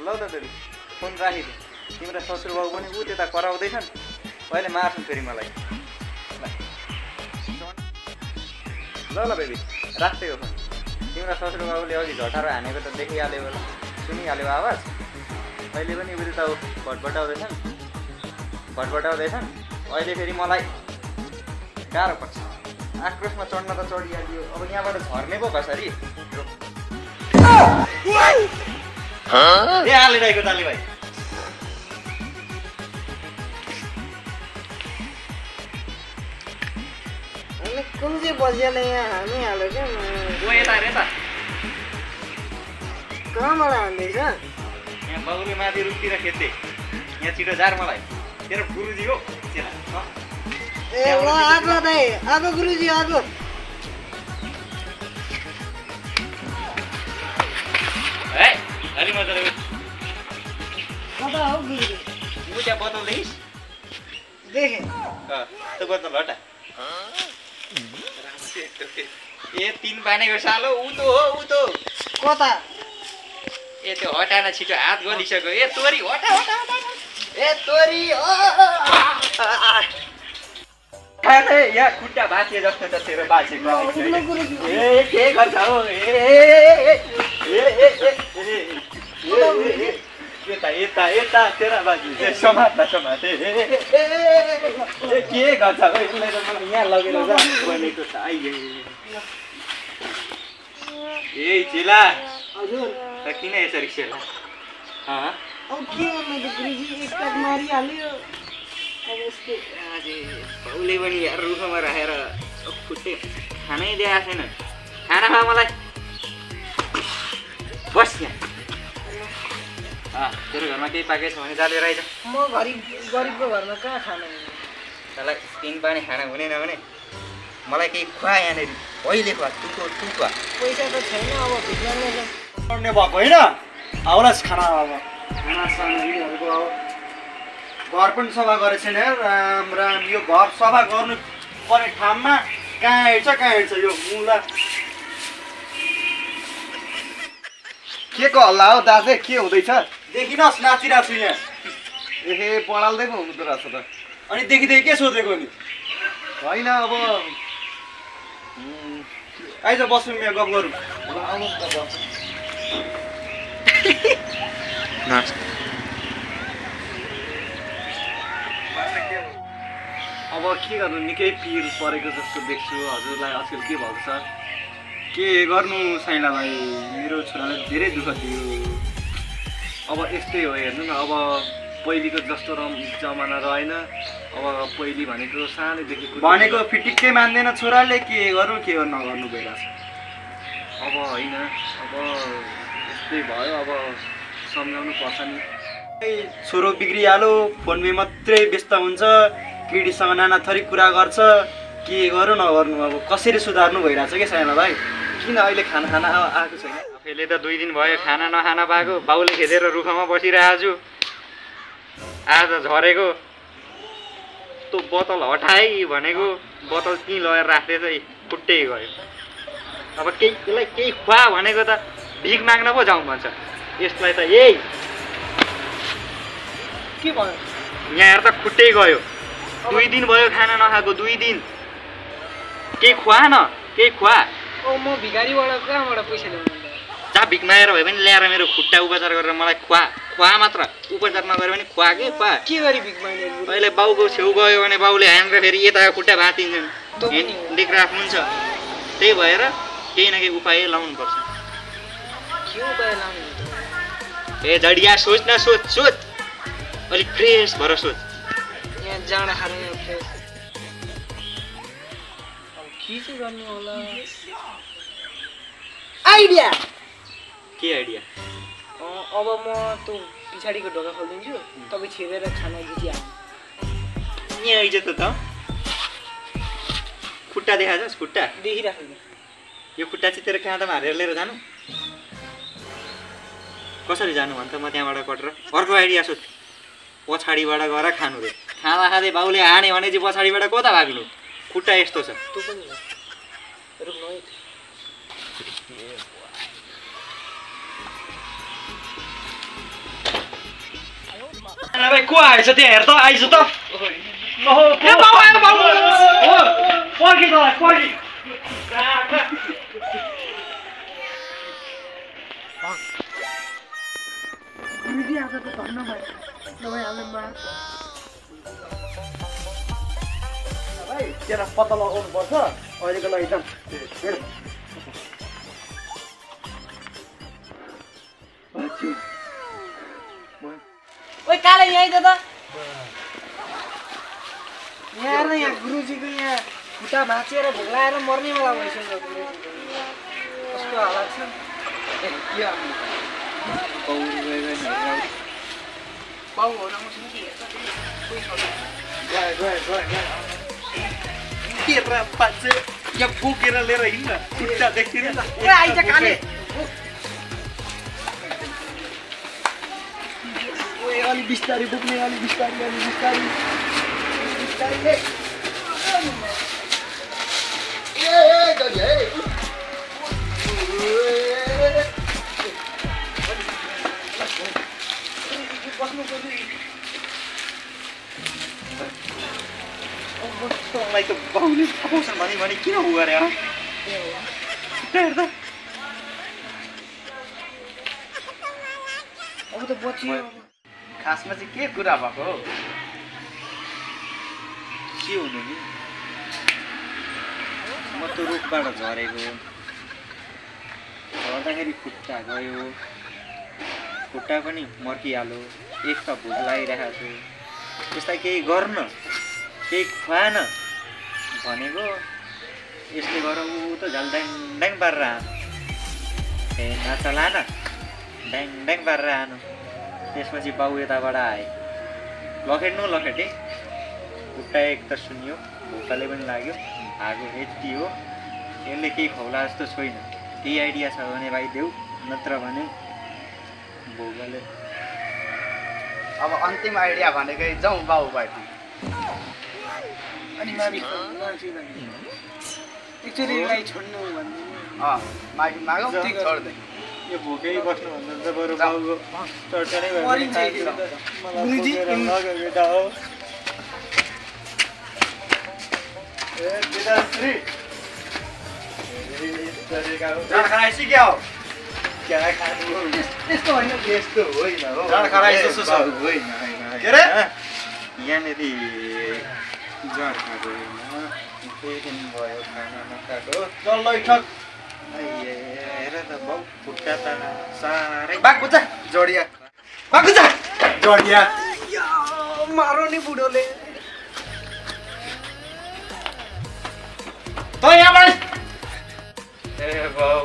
ल त baby phone राखिदिए तिम्रो ससुरबाउ पनि ऊ त्यता कराउँदैछन् अहिले मार्छन् फेरि मलाई ल ल बेबी राख्दै हो फोन तिम्रो ससुरबाउले अघि झटारो हानेको त देखिहाल्यो होला सुनिहाल्यो आवाज अहिले पनि ऊ त्यता भटभटाउँदैछन् अहिले फेरि मलाई गाह्रो पर्छ आक्रोशमा चढ्न त चढिहाल्यो अब यहाँबाट झर्ने पो कसरी हालिरहेको ताली भाइ कुन चाहिँ बजियाले यहाँ हानिहाल्यो क्या यता कहाँबाट हान्दैछ यहाँ बाबुले माथि रुखतिर खेद्दै यहाँ छिटो जार मलाई तेरो गुरुजी हो ए ल आगो दाइ आगो गुरुजी आगो अलि मजाले कता हो गुरुजी ऊ त्यहाँ बोतल देखिस् देखेँ त्यो बोतल हटा ए 3 बानेको सालो ऊ त कता ए त्यो हटाना छिटो हात गलिसक्यो ए तोरी हटा ए तोरी यहाँ खुट्टा भाँचिए जस्तो त तेरो बाजेको ए के गर्छ हो यता तेरा बाजे समात के गर्छ हो यसलाई त मलाई यहाँ लगेर जा भनेको त आइए ए चिला हजुर किन यसरी सेला अब के गर्नु त गुरुजी एकताक मारिहाल्यो अब यस्तो बाउले पनि यार रुखमा राखेर खुट्टे खानै दिएको छैन खाना खा मलाई बस यहाँ तेरो घरमा केही पाकेछ भने जा लिएर आइज म गरिबको घरमा कहाँ खानु तँलाई 3 पानी खाना हुने नहुने मलाई केही खुवा यहाँनिर पहिले खुवा तु खुवा पैसा त छैन अब भित्लाउने पढ्ने भएको होइन आउलास् खाना अब खाना सामग्रीहरूको अब घर पनि सफा गरेको छैन राम राम यो घर सफा गर्नु पर्ने ठाउँमा कहाँ हिँड्छ यो मुला के को हल्ला हो दाजु के हुँदैछ देखिनुहोस् नाचिरहेको छु यहाँ ए पढाल्दै पो हुँदो रहेछ त अनि देखिदेखि के सोधेको नि होइन अब आइज बसौँ यहाँ गफ गरौँ आउनुहोस् न अब के गर्नु निकै पिर परेको जस्तो देख्छु हजुरलाई आजकल के भएको छ के गर्नु साइला भाइ मेरो छोराले धेरै दुःख दियो अब यस्तै हो हेर्नु न अब पहिलेको जस्तो जमाना रहेन अब पहिले भनेको सानैदेखि भनेको फिटिक्कै मान्दैन छोराले के गर्नु नगर्नु भइरहेछ अब होइन अब यस्तै भयो अब सम्झाउनु पर्छ नि छोरो बिग्रिहाल्यो फोनमै मात्रै व्यस्त हुन्छ केटीसँग नाना थरी कुरा गर्छ के गर्नु नगर्नु अब कसरी सुधार्नु भइरहेछ कि साइला भाइ किन अहिले खाना आएको छैन आफैले त 2 दिन भयो खाना नखाना पाएको बाउले खेदेर रुखमा बसिरहेको छु आज झरेको त्यो बोतल हटाइ भनेको बोतल त्यहीँ लगेर राख्दै चाहिँ फुट्टै गयो अब यसलाई केही खुवा भनेको त भिख माग्न पो जाउँ भन्छ यसलाई त यही के भयो यहाँ हेर त खुट्टै गयो 2 दिन भयो खाना नखाएको 2 दिन केही खुवा न केही खुवा ओ म भिखारीबाट कहाँबाट पैसा ल्याउनु जहाँ भिख मागेर भए पनि ल्याएर मेरो खुट्टा उपचार गरेर मलाई खुवा मात्र उपचार नगरे पनि खुवा के गरी भिख माग्ने अहिले बाउको छेउ गयो भने बाउले हानेर फेरि यता खुट्टा भाँचिन्छन् दिक्क राख्नुहुन्छ त्यही भएर केही न केही उपाय लाउनु पर्छ के उपाय लाउनु ए जडिया सोच न सोच अलिक फ्रेस भएर सोच यहाँ जाँडा खानु फ्रेस के चाहिँ गर्नु होला आइडिया के आइडिया अब म त्यो पछाडिको ढोका खोलिदिन्छु तपाईँ छिरेर खाना जितिहाल्नु यहाँ आइज त खुट्टा देखाछस् खुट्टा देखिराख्नु यो खुट्टा चाहिँ तेरो काँधमा हालेर लिएर जानु कसरी जानु भन्छ म त्यहाँबाट कटेर अर्को आइडिया सोच पछाडिबाट गएर खानु रे खाँदै बाउले हाने भने चाहिँ पछाडिबाट कता भाग्नु खुट्टा यस्तो छ त्यो पनि रुक्नु है साना भाइ को आएछ त्यहाँ हेर त आइज त ओहो ए बाउ आयो बाउ हो पर्खी त पर्खी गुरुजी आज त धन्न भयो नभए हामीले मार भाइ तेरा पत्ता लगाउनु पर्छ अहिलेको लागि जाम हेर ओइ काले यहाँ आइज त यहाँ न यहाँ गुरुजीको यहाँ खुट्टा भाँचिएर भोक लगाएर मर्ने बेला भइसक्यो गुरुजीको कस्तो हालत छ बाउ हो केरा पाँचे यहाँ बोकेर लिएर हिँड्न खुट्टा देख्थेन ए आइज काले ओए अलि बिस्तारै बोक्ने अलि बिस्तारै बिस्तारै तँलाई त बाउले पकाउँछन् भने किन हो गरे हेर त अब त बचियो खासमा चाहिँ के कुरा भएको हो के हुनु नि म त रुखबाट झरेको झर्दाखेरि खुट्टा गयो खुट्टा पनि मर्किहाल्यो एक त भोक लागिरहेको छु त्यसलाई केही गर्न केही खुवाएन भनेको यसले गर ऊ त झन् ड्याङ ड्याङ पारेर आनु ए नाचा लान ड्याङ ड्याङ पारेर आनु त्यसपछि बाउ यताबाट आए लखेट्नु लखेटे खुट्टा एक त सुन्यो भोकाले पनि लाग्यो भागो यति हो यसले केही खुवाउला जस्तो छैन केही आइडिया छ भने भाइ देऊ नत्र भने भोकाले अब अन्तिम आइडिया भनेकै जाउँ बाउबाटी अनि मामी एकचोटि गाई छोड्नु भन्नु मागी मागौँ छोड्दै यो भोकै बस्नुभन्दा त बरु बाउको चर्चा नै मरिन्छ गुरुजी बेटा हो ए पिताश्री जाँड खराइसी क्या हो क्या खानु त्यस्तो होइन त्यस्तो होइन हो जाँड खराइसी जस्तो छ होइन के अरे यहाँनिर जाँड खाएको केही दिन भयो खाना नखाएको डल्लै ठक हेर त बाउ खुट्टा त साह्रै बागुचा जडिया बागुचा जडिया मारो नि बुढोले त यहाँबाट ए बाउ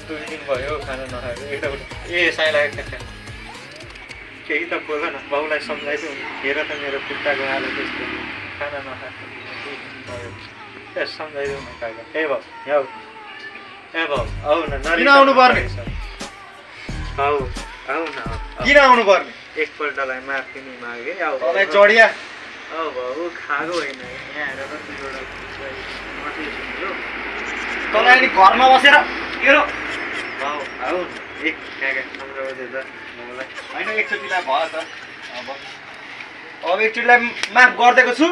2 दिन भयो खाना नखाएको एउटा ए साइला केही त बोल न बाउलाई सम्झाइदिउँ हेर त मेरो खुट्टाको हाल त्यस्तो खाना नखाएको 2 दिन भयो ए सम्झाइदिउँ न काका ए बाउ यहाँ ए बाउ आऊ न किन आउनु पर्ने आऊ आऊ न किन आउनु पर्ने एकपल्टलाई माफी नि मागे आऊ तँलाई चढिया आऊ बाउ खाएको होइन यहाँ हेर त दुईवटा माथि सुन्यो तँलाई नि घरमा बसेर हेर बाउ आऊ एक काका सम्झाउँदै त मलाई होइन एकचोटिलाई भयो त अब एकचोटिलाई माफ गरिदिएको छु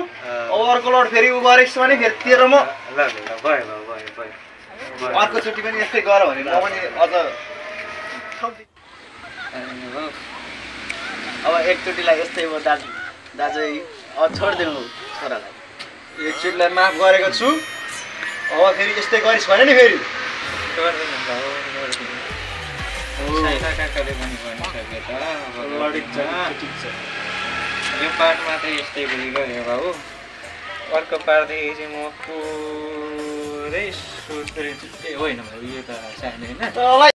अब अर्को लड फेरि उ गरेछ भने फेरि तेरो म ल भयो भयो भयो भयो अर्कोचोटि पनि यस्तै गर भने म पनि अझ अब एकचोटिलाई यस्तै हो दाजु दाजु अब छोडिदिनु छोरालाई एकचोटिलाई माफ गरेको छु अब फेरि यस्तै गरिस् भने नि फेरि काकाले पनि भनिसके यो पार्टमा चाहिँ यस्तै भोलि गयो बाबु अर्को पार्टदेखि चाहिँ म पुरै सुध्रिन्छु ए होइन भाइ यो त सानो होइन